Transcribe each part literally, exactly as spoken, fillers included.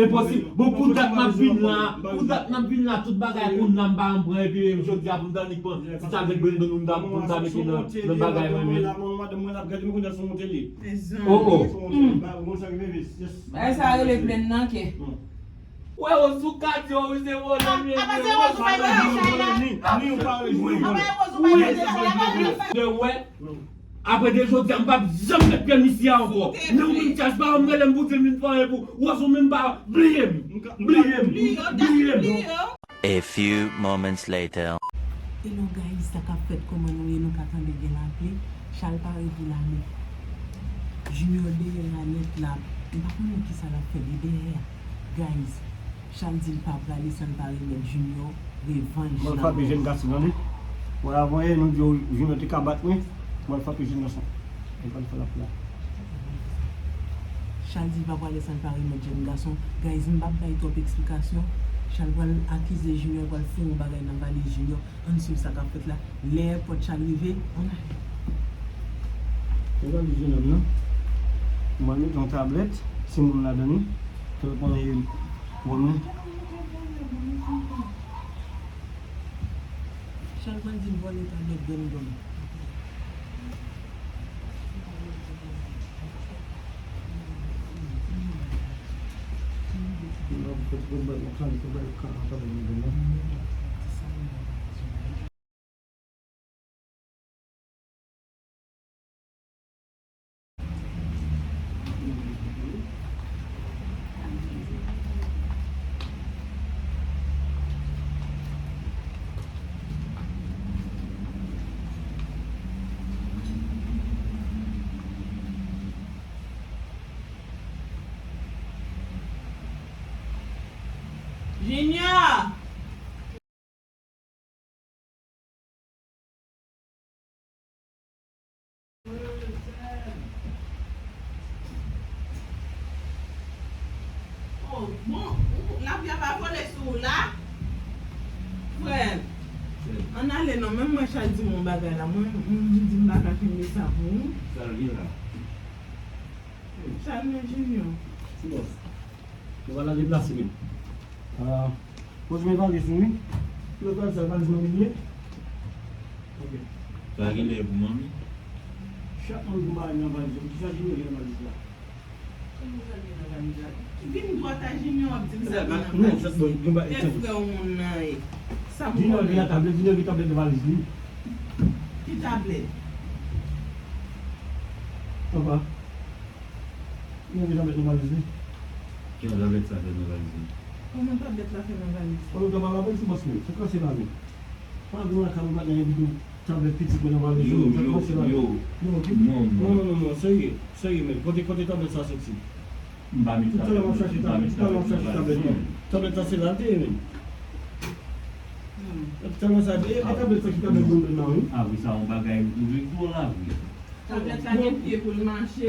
Enposib. Bon, pou dat n ap vin la, pou dat n ap vin la, tout bagay konn nan m pa janm pran, epi jodi a pou m ta annik pran ti tablèt Brandon, pou m ta, pou m ta mete nan, nan bagay mwen menm. Oh, oh. Bagay sa rele plenn nan ke. Wè, Wozou ka di, oh, wi, se vòlè, men, men, Wozou pa vòlè. Wè, apre de jodi a, m p ap janm met pye m isi a ankò. Men ou menm, Tchas, pa janm rele m pou di m vin fè anyen pou Wozou, menm pa bliye m. Bliye m. Bliye m. A few moments later. Hello guys, sa k ap fèt, kòman nou ye? Nou ka tande gen lapli. Chal pare pou lame. Junior dèyè a nèt la. M pa konnen kisa l ap fè, li dèyè a. Guys, Chal di l pa prale san l pa remèt Junior revanj. Mwen frape jèn gason nan li. Wè, avan yè nou di w Junior te ka bat mwen. Mwen frape jèn gason. E pa l fè l ap la. Chal di l pa prale san l pa remèt jèn gason. Guys, m p ap bay twòp eksplikasyon. Chal pral akize Junior, pral fouye yon bagay nan valiz Junior. Ann swiv sa k ap fèt la. Lè pòt Chal rive, ann ale. Nan valiz jenòm nan, mwen mete yon tablèt, timoun ladan li, telefòn li, wòm li. Chal pral di l vòlè tablèt Brandon. Junior! Oh, bon, ou, lapli a pa vole sou ou la? Frè, ann ale non, menm mwen Chal di m yon bagay la, mwen, m, m di m pa ka kenbe sa pou ou. Chal vin la. Chal men Junior. Silans. Nou pa nan deplase menm. Ah, poze men valiz nou wi. Lòt valiz sa, valiz manmi li ye? Ok. Sa gen lè pou manmi. Chak moun pou bagay nan valiz yo. Kisa Junior gen nan valiz la? Kòman sa gen nan valiz la? Vin dwat a Junior, w ap di m sa gen nan valiz. E frè w moun nan ye. Sa m konnen. Junior gen nan tablèt, Junior gen tablèt nan valiz li. Ki tablèt? Papa. Junior gen tablèt nan valiz li. Ki jan tablèt sa fè nan valiz li? Kòman tablèt la fè nan valiz li? Kòman tablèt la fè nan valiz li? Pa gen lakay ou pa gen epi tou tablèt pitit mwen nan valiz li. Yo, yo, yo. Non, non, non, non, non, serye, serye menm. Kote, kote tablèt sa soti? M pa met tablèt, m pa met tablèt nan valiz mwen. Tablèt la se la l te ye menm. Tablèt sa, e, e tablèt sa ki tablèt Brandon nan wi. Ah wi, sa yon bagay m twouve gwo la wi. Tablèt la gen pye pou l mache.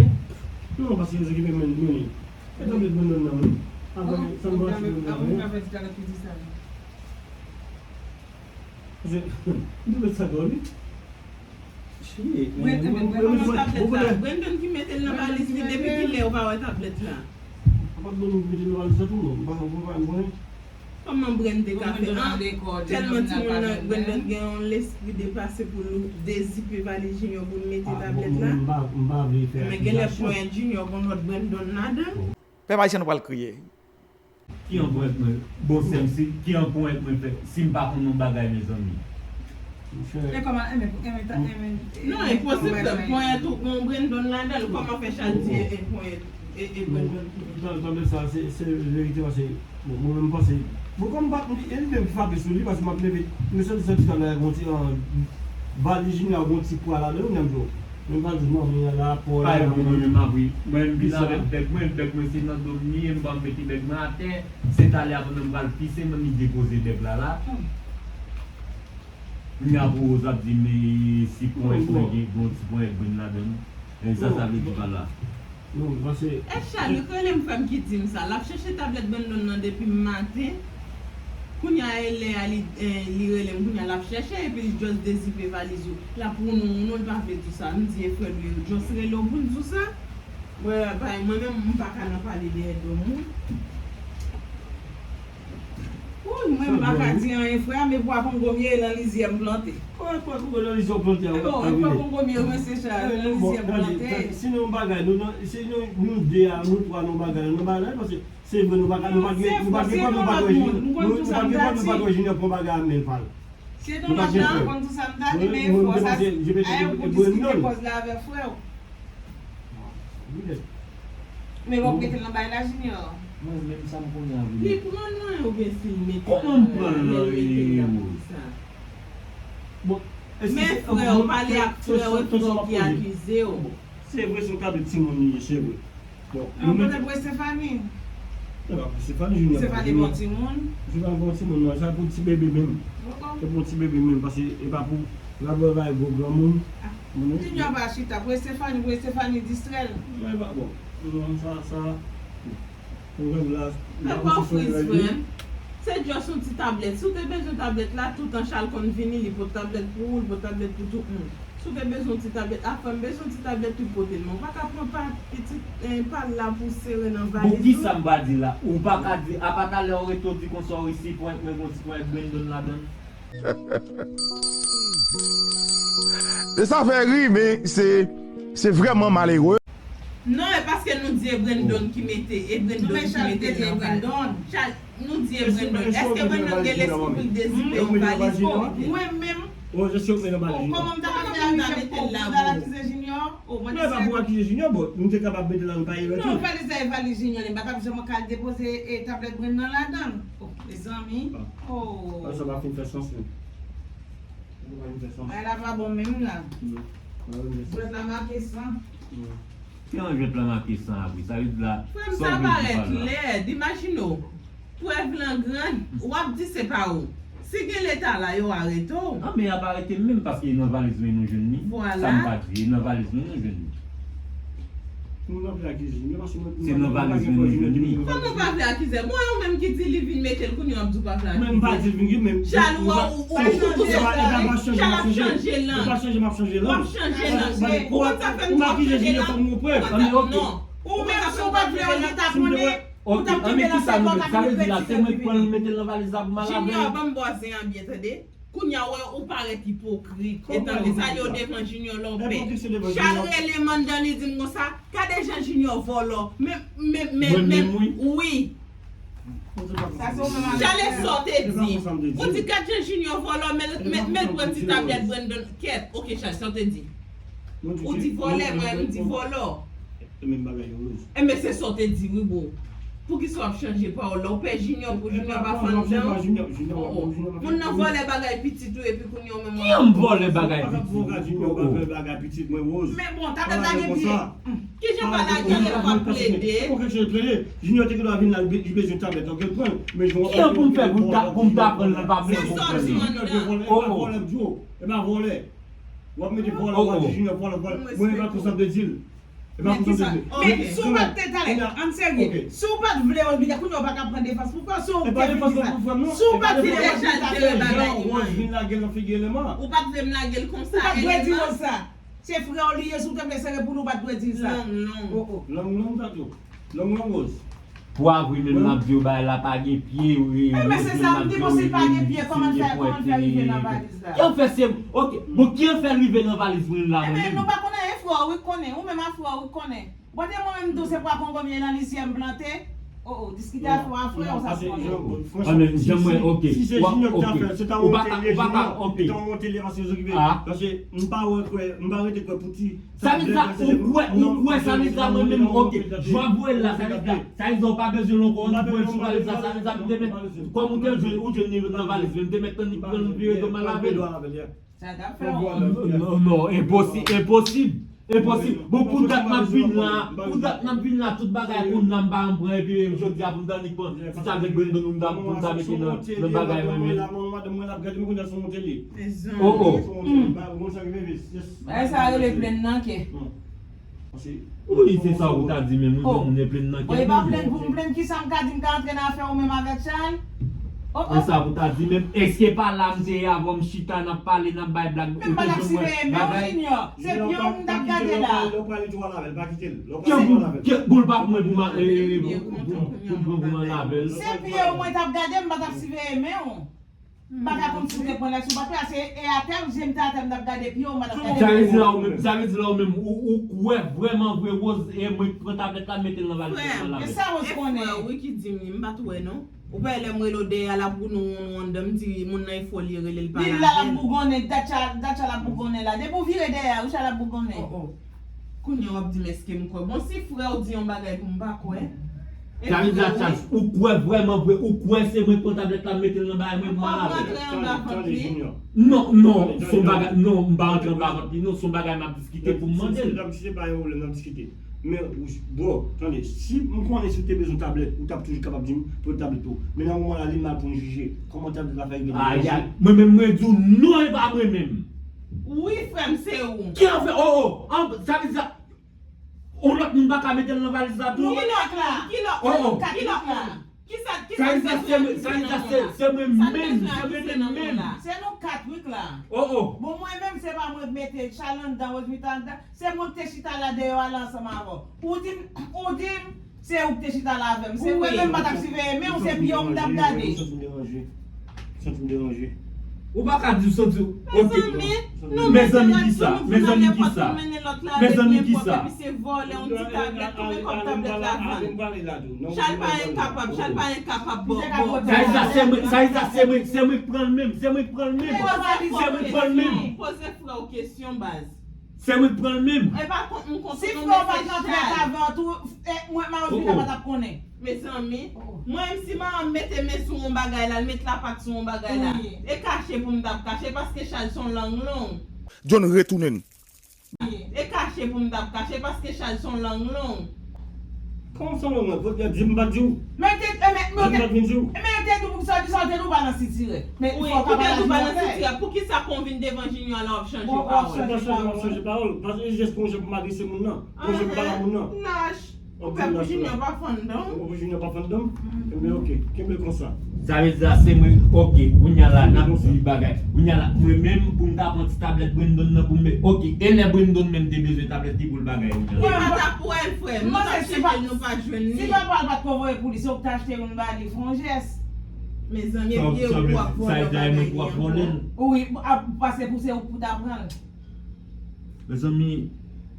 Non, paske yo se ki menm menm. E tablèt Brandon nan wi. Apre, sa m branche pou l nan wi. Paske, m te met sa dò wi. Shit, man. Mwen, mwen, mwen, mwen, tablèt la. Brandon ki mete l nan valiz li, depi kilè ou pa wè tablèt la? Apa Brandon ki mete l nan valiz la tou non? M pa, m pa, m pa konnen. Kòman Brandon te ka fè an? Tèlman timoun nan, Brandon gen yon lespri depase pou l dezipe valiz Junior pou l mete tablèt la. Ah, bon, m pa, m pa vle fè akizasyon. Men genlè ponyèt Junior gon lòt Brandon ladan l. Pèp ayisyen nou pral kriye. Ki an ponyèt mwen, bon sè m, si, ki an ponyèt mwen fè, si m pa konn yon bagay, mezanmi? E kòman, enben, enben, enben, non, enposib, ponyèt ou, gon Brandon ladan l, kòman fè Chal di e, e ponyèt, e, e Brandon ki mete? Tande sa, se, se verite, paske, bon, mwen menm m panse, bon, kòm m pa, m di, e li menm ki frape sou li, paske m ap leve, m santi, santi talè a, gon ti, an, valiz Junior, gon ti pwa ladan l, m di, men valiz manmi an la, pwa la. Pa e pou mwen menm, apre, mwen, m vin avèk bèg mwen, bèg mwen se nan do m li ye, m pa mete bèg mwen atè, se talè a pandan m pral pise, m annik depoze bèg la la. Kounye a pou Rose ap di m si ponyèt mwen gen, gon ti ponyèt grenn ladan l. E sa, sa vle di pa la. Non, m panse. E Chalik rele m, frè m ki di m sa. L ap chèche tablèt Brandon nan depi maten. Kounye a, e lè a li, eh, li rele m, kounye a l ap chèche, epi l just dezipe valiz yo. L ap wounou wounou, l pa vle di w sa. M di, e frè l ou ye, l just rele w pou l di w sa. Mwen, pa, mwen menm, m pa ka nan pale dèyè do moun. Mwen m pa ka di anyen, frè, men pwa kongo m ye, e nan lizyè m plante. Kòman pwa kongo nan lizyè w plante a? Bon, e pwa kongo m ye, mwen se sa, e nan lizyè m plante. Si nou yon bagay, nou nan, si nou, nou de a, nou twa nan yon bagay, nan bagay la, paske se vre, nou pa ka, nou pa gen, nou pa gen kòb, nou pa dwe jini, nou pa gen kòb, nou pa dwe jini pou yon bagay a men l pa l. Se donmaj la, konn tou sa m ta di, men fò sa, ayè pou diskite kòz la avè frè w. Men w ap mete l nan bay la, Junior. Mwen menm sa m konnen an vini. Li pran nan yo gen si l mete l nan. Kòman m pran nan yo? Bon, men frè w pale ak frè w epi w ki akize w. Se vre, se yon kado timoun li ye, se vre. Bon, nou mete pou Estefani. Se pa pou Estefani, Junior. Estefani bon timoun. Se pa bon timoun, non, sa pou ti bebe menm. Se pou ti bebe menm, paske e pa pou L ap bay gwo granmoun. Junior pa chita pou Estefani, pou Estefani distrè l. Mwen pa bon. Non, sa, sa. Pwoblèm la. Fè pa friz, frè m. Se just yon ti tablèt. Si w te bezwen tablèt la, toutan Charles konn vini, li pot tablèt pou ou, li pot tablèt pou tout moun. Si w te bezwen yon ti tablèt, a frè m bezwen yon ti tablèt, li pote l. Men w pa ka pran pa, pitit, eh, pa l la pou w sere nan valiz ou. Bon, kisa m va di la? Ou pa ka di, apa talè w rete w di konsa w resi pran, mwen gon ti pran Brandon ladan l? E sa fè ri, men se, se vrèman malere. Non, e paske nou di e Brandon ki mete, e Brandon ki mete l nan valiz. Chal, nou di e Brandon. Èske Brandon gen lespri pou l dezipe yon valiz pou ou? Mwen menm, kòman m ta ka fè arive pou m ta al akize Junior? Mwen pa pou akize Junior, bon, nou te kapab mete l nan pye vètyèl. Non, valiz la e valiz Junior, li pa t ap janm ka al depoze e tablèt Brandon ladan l. Mezanmi. Oh. Sa pa fin fè sans menm. Bagay la pa bon menm la. Jwèt la make san. Ki jan jwèt la make san a vre? Sa vle di la. Frè m, sa parèt lèd. Imajine w. Prèv lan gran, w ap di se pa ou. Si gen leta la, yo arete w. An, men y ap arete m menm paske e nan valiz mwen nou jwenn li. Sa m pa di, e nan valiz mwen nou jwenn li. Moun nan vle akize Junior paske mwen. Se nan valiz mwen nou jwenn li. Kòman w pa vle akize m? Mwen ou menm ki di li vin mete l kounye a w ap di w pa vle akize m. Mwen m pa di l vin gen men. Chal ou ou ou chanje lang. Chal ap chanje lang. Chal ap chanje lang. W ap chanje lang. Ou konn sa fè m twò chanje lang. Ou konn sa non. Ou menm si w pa t vle yo ta konnen. Ou t ap kenbe nan sèkò w t ap kenbe pèdi. Sa vle di la se mwen k pran l mete l nan valiz la pou m al avè l. Junior, ban m bò zen an byen tande. Kounye a w wè ou parèt ipokrit. Etan de sa yo devan Junior lè w pè. Chal rele Mandan li di m konsa, gade jan Junior vòlò. Men, men, men, men, wi. Chal e sa w te di. Ou di gad jan Junior vòlò, men, men, men l pran ti tablèt Brandon. Kèt, ok, Chal, sa w te di. Ou di vòlè, mwen m di vòlò. E menm bagay yo Rose. Enben se sa w te di wi bro. Poukisa w ap chanje pawòl la? Ou pè Junior pou Junior pa fann dan w? Moun nan vòlè bagay pitit ou epi kounye a w menm w ap. Kijan m vòlè bagay pitit? Junior pa vòlè bagay pitit mwen Rose. Men bon, tablèt la gen pye. Kijan pa lage l, l p ap plede. Junior te gen dwa vin la, li bezwen tablèt, ok, l pran l. Men jan w ap. Kijan pou m fè pou m ta pran l, l pa bezwen pou m pran l? Se sa w di Mandan. E pa vòlè m di w. E pa vòlè. W ap mete vòlè, w ap di Junior vòlè, vòlè. Mwen e pa konsa m te di l. E pa konsa m te di l. Men si w pa t te talè, ann serye, si w pa t vle Olbida, kounye a w pa ka pran defans pou frè w, si w te vin di sa. Si w pa t vle Rose vin lage l nan figi Elema. Ou pa t vle m lage l konsa Elema. Ou pa t dwe di Rose sa. Se frè w li ye, si w te vle sere pou li, ou pa t dwe di l sa. Long long. Long long sa tou. Long long Rose. Pou avri menm n ap di yo bagay la pa gen pye. Enben se sa m di, bon si l pa gen pye, kòman l fè, kòman l fè rive nan valiz la? Yo fè se, ok, bon ki an fè l rive nan valiz mwen la mwen menm? Enben nou pa konn anyen, frè w wi k konnen, ou menm a frè w wi k konnen. Bon te mwen menm tou se pwa kongo m ye nan lizyè m plante. Oh oh, diskite a frè w, a frè w sa pou konnen. Anben jan mwen, ok. Si se Junior ki ta fè l, se ta wonte li ye Junior, li ta wonte li ye paske yo okipe. Paske m pa wè kwè, m pa rete kwè pou ti. Sa vle di sa, ou kwè, ou kwè sa vle di sa mwen menm, ok, jan m voye l la, sa vle di sa, sa vle di sa ou pa bezwen l ankò, ou voye l sou valiz la, sa vle di sa m te mèt, kòm ou te jwenn, ou jwenn li nan valiz, men m te mèt tann li pran l vire do m al avè l. Sa t ap fè w wont. Non, non, enposib, enposib, enposib. Bon, pou dat n ap vin la, pou dat n ap vin la, tout bagay kounye a m pa janm pran, epi jodi a pou m tann li pran, ti tablèt Brandon pou m ta, pou m ta mete nan, nan bagay mwen menm. Oh, oh. Bagay sa rele plenn nan ke. Wi, se sa ou ta di menm, wi, moun e plenn nan ke. Bon, e pa plenn pou m plenn, kisa m ka di, m ka antre nan afè ou menm avèk Charles? Oh, oh. E sa pou ta di menm, èske pa la m te ye avè w, m chita, n ap pale, n ap bay blag, ou te jwenn mwen bagay? Junior, se pye w m t ap gade la. Lè w prale tou al avè l, pa kite l. Lè w prale tou al avè l. Bon, l pa pou mwen pou m al avè l. Se pye w mwen t ap gade, m pa t ap siveye men w. M pa ka konn si w te pran lè sou bat la, se e atè, je m te atè, m t ap gade pye w, m pa t ap gade men w. Sa vle di la ou menm, sa vle di la ou menm, ou, ou kwè vrèman vre Rose e mwen k pran tablèt la, m mete l nan valiz mwen, m al avè l. E sa Rose konnen? E frè ou wi ki di m li, m pa t wè non. Ou pa wè lè m rele w dèyè a, l ap gounou wonn wonn anndan, m di moun nan e fò li rele l pa la. Li la l ap bougonnen, datcha, datcha l ap bougonnen la. Depi w vire dèyè a, Richard ap bougonnen. Oh, oh. Kounye a w ap di m èske m kwè. Bon, si frè w di yon bagay pou m pa kwè. Sa vle di Chaj, ou kwè vrèman vre, ou kwè se mwen k pran tablèt la, m mete l nan bagay mwen pou m al avè l? Tande, tande, Junior. Non, non, se yon bagay, non, m pa rantre anba vant li, non, se yon bagay m ap diskite pou m mande l. Si se pa yon pwoblèm, n ap diskite. Men, bro, tande, si m konnen si w te bezwen tablèt, ou t ap toujou kapab di m, pran tablèt pou ou. Men nan moman la, li mal pou n jije. Kòman tablèt la fè rive nan men w? Mwen menm, mwen di w non, e pa mwen menm. Wi, frè m, se ou. Ki anfè, oh, oh, sa vle di sa, yon lòt moun pa ka mete l nan valiz la tou? Ki lòt la? Ki lòt? Oh, oh. Ki lòt la? Kisa, kisa ki bezwen difize nan mond la? Sa ki bezwen difize nan mond la? Se nou kat wi k la. Oh, oh. Bon, mwen menm, se pa mwen k mete Chal anndan, Rosemita anndan. Se mwen k te chita la deyò a la ansanm avè w. Ou di m, ou di m, se ou k te chita la avè m. Se mwen menm m pa t ap siveye men w, se pye w m t ap gade. Ou santi m deranje. Ou santi m deranje. Ou pa ka di w santi w. Mezanmi, nou mete lòt jou, nou vin nan nenpòt, nou mennen lòt la avèk nenpòt, epi se vòlè yon ti tablèt, konbyen kòb tablèt la vann? Chal pa enkapab, Chal pa enkapab, bon, bon. Sa vle di sa, se mwen, sa vle di sa, se mwen, se mwen k pran l menm, se mwen k pran l menm. Se mwen k pran l menm. Poze frè w kesyon, baz. Se mwen k pran l menm. E pa kont m kont ou non, men se Chal. Si frè w pa t nan trèt avè w tou, e, mwen, Maroz Vina pa t ap konnen. Mezanmi, mwen menm si manman m mete men sou yon bagay la, l met lapat sou yon bagay la, e kache pou m t ap kache, paske Chal se yon lang long. John retounen. E kache pou m t ap kache, paske Chal se yon lang long. Kòman sa mwen, mwen, di m pa di w? Men te, e, men, men te, men te di w pou sa, di sa, te di w pa nan sitirè. Men fò w ka pa la sitirè. Poukisa kon vin devan Junior la w ap chanje pawòl? W ap chanje pawòl. Paske jès pou yon jan pou m adrese moun nan. Pou yon jan pou m pale a moun nan. Nash, ou pè pou Junior pa fann dan w? Ou pè pou Junior pa fann dan m? Ebyen, oke. Kenbe l konsa. Sa vle di sa, se mwen, oke, kounye a la, n ap di bagay. Kounye a la, mwen menm, pou m ta pran ti tablèt Brendon nan pou m met, oke, e lè Brendon menm te bezwen tablèt li pou l bagay, kounye a la. Li pa t ap wè l, frè m. Nou t ap chèche l, nou pa jwenn li. Si papa l pa t ko voye pou li, se ou k ta achte youn ba li, fè yon jès. Mezanmi, epi e ou pou ap vòlè bagay li ankò. Wi, paske pou se ou k pou ta pran l. Mezanmi,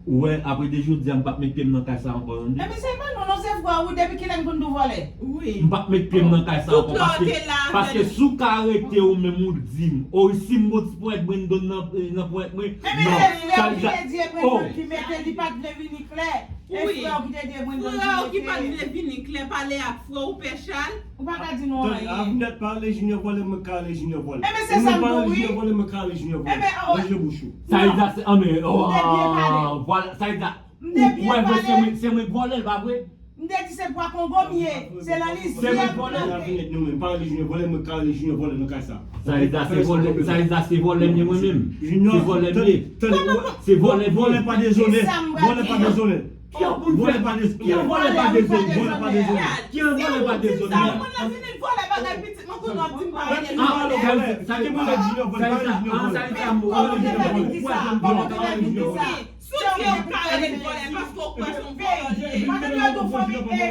ou wè, apre de jodi a, m p ap met pye m nan kay sa ankò, tande. Ebyen, se pa nou, non, se vwa, wi, depi kilè n konn tou vòlè? Wi. M p ap met pye m nan kay sa ankò, paske, paske si w ka rete ou menm ou di m, o, si m gon ti ponyèt Brendon nan, nan ponyèt mwen, non, sa vle di sa, o. Ebyen, se frè w ki te di e Brendon ki mete, li pa t vle vini klè. E frè w ki te di e Brendon ki mete. Frè w ki pa t vle vini klè, pale ak frè w, pè Chal. Ou pa ka di nou anyen. Avnèt pa rele Junior vòlè, mwen ka rele Junior vòlè. Ebyen, se sa m di w, wi. Ranje bouch ou. Sa vle di sa, se, anmè, vwala, sa vle di sa, ou kwè vre se mwen, se mwen k vòlè l, pa vre? M te di se pwa Kongo m ye, se nan lizyè m plante. Avnèt nou menm, pa rele Junior vòlè, mwen ka rele Junior vòlè nan kay sa. Sa vle di sa, se vòlè, sa vle di sa, se vòlè m ye mwen menm. Se vòlè m ye. Se vòlè m ye. Vòlè pa dezonè, vòlè pa dezonè. Ki an pou n fè? Ki an vòlè pa dezonè? Vòlè pa dezonè. Ki an vòlè pa dezonè? Ou moun nan vini vòlè bagay pitit mwen kounye w ap di m pa rele l vòlè. Sa vle di sa, sa vle di sa, ou kwè vòlè m ye. Si w di yo ka rele l vòlè, paske w kwè se yon vòlè l ye.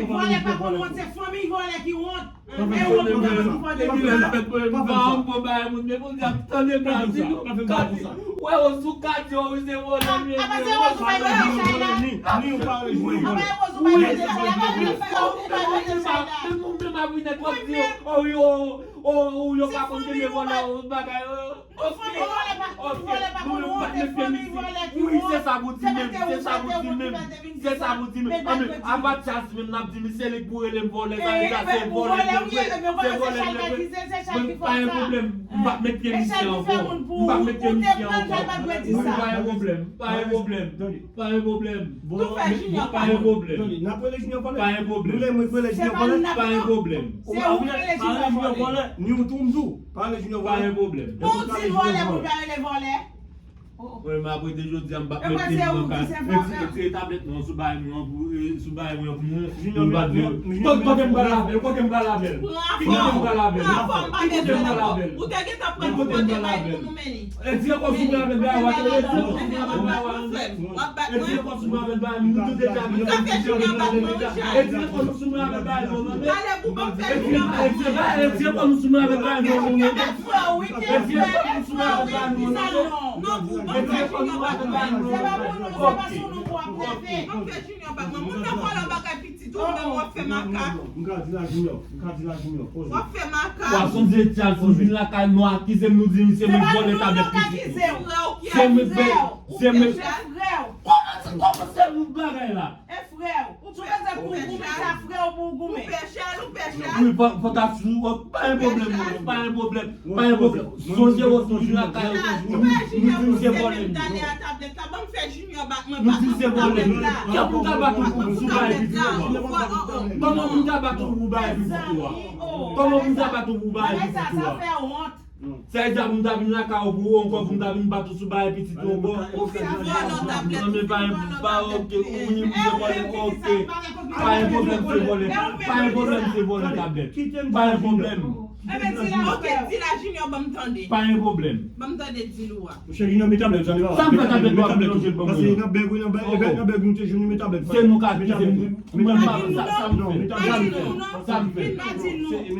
Vòlè pa konn wont, se fanmiy vòlè ki wont. E wont pou gade pou fò de vòlè. Epi lè l fèt mwen menm pa yon bon bagay moun, men Bondye ap tande m la, di nou, Kati, wè Wozou ka di w wi se vòlè m ye. Apa se Wozou pa vòlè Chay la? Apa e Wozou pa vòlè Chay la? Apa e Wozou pa vòlè Chay la? Men nou menm ap vin nèt w ap di, o wi, o, o, o, yo pa konn kenbe vòlè, o, bagay, o. Ou fanmi vòlè pa, ou vòlè pa konn wont, se fanmi vòlè ki wont. Wi, se sa pou di menm, se sa pou di menm, se sa pou di menm. Anben, apa Chaz menm n ap di m se li k pou rele m vòlè, sa vle di se vòlè m ye vre, se vòlè m ye vre. Mwen pa gen pwoblèm, m p ap met pye m isit ankò, m p ap met pye m isit ankò. Wi, pa gen pwoblèm, pa gen pwoblèm. Pa gen pwoblèm. Tou fè Junior pa gen pwoblèm. Tande, n ap rele Junior vòlè. Pa gen pwoblèm. Nou lè mwen rele Junior vòlè. Pa gen pwoblèm. Se ou ki rele Junior vòlè. Ni ou tou m di w. Pa rele Junior vòlè. Pa gen pwoblèm. Bon, ou di l vòlè pou l pa rele vòlè. Mwen, m ap rete jodi a, m p ap mete m nan kay. Retire, retire tablèt mwen sou bagay mwen an pou, eh, sou bagay mwen an pou mwen. Junior, pou m pa di, kote, kote m pral avè l? Kote m pral avè l? Kote m pral avè l? Kote m pral avè l? Ou te gentan pran kote m pral avè l? Retire kò sou mwen avè l, bagay, retire kò sou mwen avè l, bagay, nou tout te avè l. Sa fè Junior bat mwen, wi, Jay. Retire kò sou mwen avè l, bagay, nou, non, non. Gade pou ban m fè Junior bat mwen. Retire kò sou mwen avè l, bagay, nou, non, non. Ou te bat frè w, wi, te frè, frè w, wi, ti salon. Non, pou ban m fè Junior bat mwen. Se pa pou nou, se pa sou nou pou ap rete. Ban m fè Junior bat mwen. Moun nan vòlè bagay pitit ou, menm w ap fè makak. M ka di la, Junior. M ka di la, Junior. Poze. W ap fè makak. Pwason de Charles, nou vin lakay nou akize m, nou di misye mwen vòlè tablèt pitit nou. Se mwen fè, se mwen. Kòman se, kòman se yon bagay la? E frè w. Ou tou bezwen pou w goumen, sa frè w pou w goumen. Ou pè Chal, ou pè Chal. Wi, fò, fò ta sou, pa gen pwoblèm, non, pa gen pwoblèm, pa gen pwoblèm. Sonje w sou vin lakay ou, nou di m se vòlè. Nou di m se vòlè. Kè pou ta bat ou pou sou bagay pitit ou a? Kòman pou ta bat ou pou bagay pitit ou a? Kòman pou ta bat ou pou bagay pitit ou a? Sa vle di pou m ta vin lakay ou pou ou ankò, pou m ta vin bat ou sou bagay pitit ou ankò? Ou vin vòlè tablèt, ou vin vòlè tablèt. Wi, m se vòlè, oke. Pa gen pwoblèm, se vòlè. Pa gen pwoblèm, se vòlè tablèt. Pa gen pwoblèm. Oke, di la Junior, ban m tande. Pa gen pwoblèm. Ban m tande dil ou a. Monchè Junior, met tablèt, sa li pa. Sa m fè tablèt la, mete l ban mwen. Paske nan bèg, wi, nan bèg, nan bèg nou te jwenn, met tablèt. Se nou k akize m. Mwen pa sa, sa m fè. Sa m fè.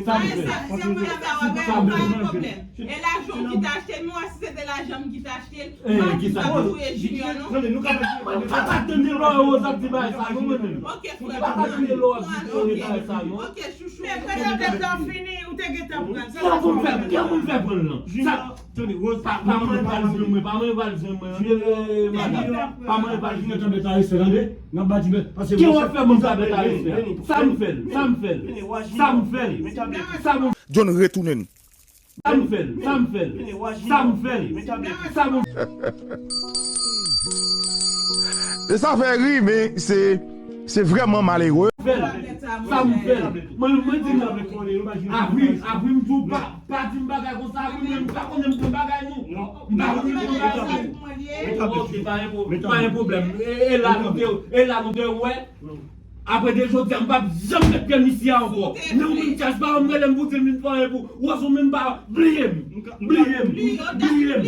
Sa m fè. Sa m fè. Sa m fè. E lajan w ki te achte l, men w wè si se te lajan m ki te achte l, m pa di m t ap touye Junior, non. Mwen pa ka tande lò yo, w ap di bagay sa yo, mwen menm. Oke, frè. Mwen pa ka tande lò w ap di bagay sa yo. Oke, chouchou. Men kòman w te fini, ou te gentan pran l. Kòman pou m fè, kòman pou m fè pran l lan? Sa, pa, pa mande pa l jwenn mwen, pa mande pa l jwenn mwen, tande, eh, madanm. Pa mande pa l jwenn mwen. Tablèt la respè, tande. N ap bati bèt. Ki w ap fè moun tablèt la respè? Sa m fè l, sa m fè l, sa m fè l, sa m. John retounen. Sa m fè l, sa m fè l, sa m fè l, sa m. E sa fè ri, men se, se vrèman malere. Fè l, sa m fè l. Mwen, mwen di nou, avri, avri, m di w pa, pa di m bagay konsa, avri, mwen, m pa konnen m pran bagay nou. M pa konnen m pran bagay nou. Ok, pa gen pwo-, pa gen pwoblèm. E, e la nou te, e la nou te wè. Apre de jodi a, m p ap janm met pye m isi a ankò. Men ou menm, Charles, pa janm rele m pou di m vin fè anyen pou ou. Wòz ou menm pa bliye m. Bliye m. Bliye m.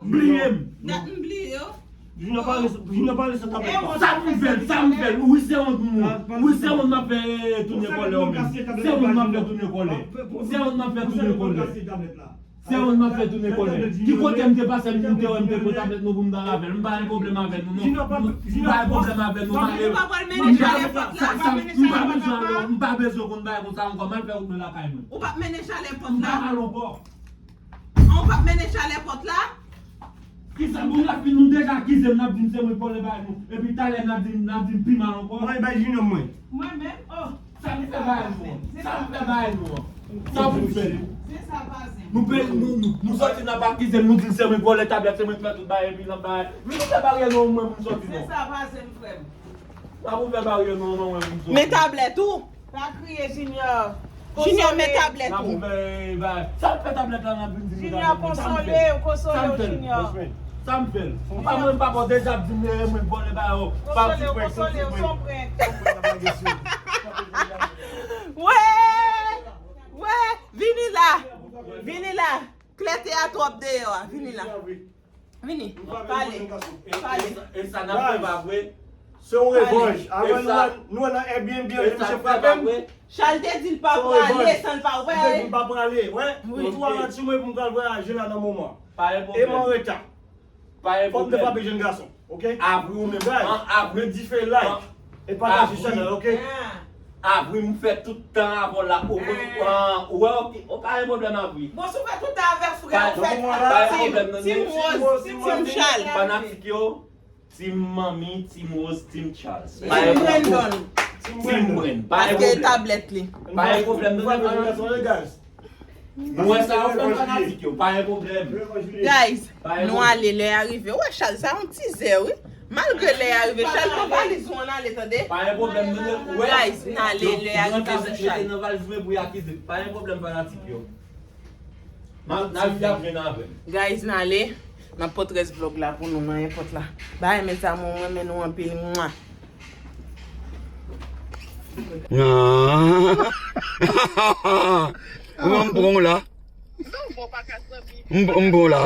Bliye m. Dat m bliye w. Junior pa rele, Junior pa rele sa tablèt la. Sa m fè l, sa m fè l. Wi, se wont mwen. Wi, se wont m ap fè tounen kòlè ou menm. Se wont m ap fè tounen kòlè. Se wont m ap fè tounen kòlè. Se wont m ap fè tounen kòlè. Ki kote m te pase, m te wè m te pran tablèt nou pou m ta avè l. M pa gen pwoblèm avè nou, non. M pa gen pwoblèm avè nou, m pa gen. M pa bezwen, m pa bezwen konn bagay konsa ankò. M al fè wout mwen lakay mwen. Ou p ap mennen chalè pòt la? M pa al ankò. An, ou p ap mennen chalè pòt la? Kisa, bon, n ap fin, nou deja akize m, n ap di m se mwen k vòlè bagay nou. Epi talè, n ap di m, n ap di m pi mal ankò. Mwen bay Junior mwen. Mwen menm, oh. Sa nou fè bagay nou an? Sa nou fè bagay nou an? Sa pou nou fè? Nou pe-, nou, nou, nou sòti n ap akize m, nou di l se mwen k vòlè tablèt, se mwen k fè tout bagay, epi n ap bagay. Men nou fè baryè nou an mwen pou nou sòti non. Se sa, pa zen frè m. Pa pou fè baryè nou an mwen pou nou sòti. Men tablèt ou. Pa kriye, Junior. Junior, men tablèt ou. N ap ouvè bagay. Sa m fè tablèt la, n ap vin di m tablèt. Junior, konsole w, konsole w, Junior. Sa m fè l. Sa m fè l. M pa mwen, m pa pòte, deja di m, eh, mwen vòlè bagay yo. Konsole w, konsole w, se yon prank. Wè! Wè! Vini la! Vini la! Klète a twòp deyò a. Vini la. Vini. Pale. Pale. E sa n ap fè pa vre. Se yon revanj. Avè nou, nou nan Airbnb an, misye frape m. Charles te di l pa prale, san l pa prale. Li te di m pa prale, wè. Wi. Tou ralanti mwen pou m pral vwayaje la nan moman. Pa gen pwoblèm. E m an reta. Pa gen pwoblèm. Fò m te frape jèn gason, oke? Avri ou menm. Guys, an, avri, met dife, like, e pataje chanèl, oke? Avri, m fè tout tan avè w la, ou, ou, ou, ou wè, oke, pa gen pwoblèm, Avri. Bon, si w fè tout tan avè frè w, fè Team Rose, Team Charles. Fanatik yo, Team Manmi, Team Rose, Team Charles. Team Brandon. Team Brandon. Pa gen pwoblèm. Paske tablèt li. Pa gen pwoblèm, non, non, non. Nou wè sa yo fè fanatik yo, pa gen pwoblèm. Guys, nou ale, lè a rive. Ou wè Charles, sa yon tizè, wi. Malgre lè a rive, Charles, pran valiz ou, ann ale, tande. Pa gen pwoblèm, nou wè. Guys, n ale, lè a rive pou Charles. Mete nan valiz mwen pou y akize. Pa gen pwoblèm, fanatik yo. N a, n a viv ap jwenn avè m. Guys, n ale. M ap pote rès vlòg la pou nou nan enpòt la. Bye mes amours, mwen renmen nou anpil. Mwa. Mwen m pran w la. M, m pran w la.